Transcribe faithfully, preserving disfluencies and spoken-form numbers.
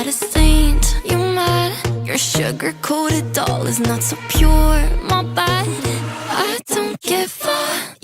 This ain't you mad. Your sugar coated doll is not so pure, my bad. I don't give a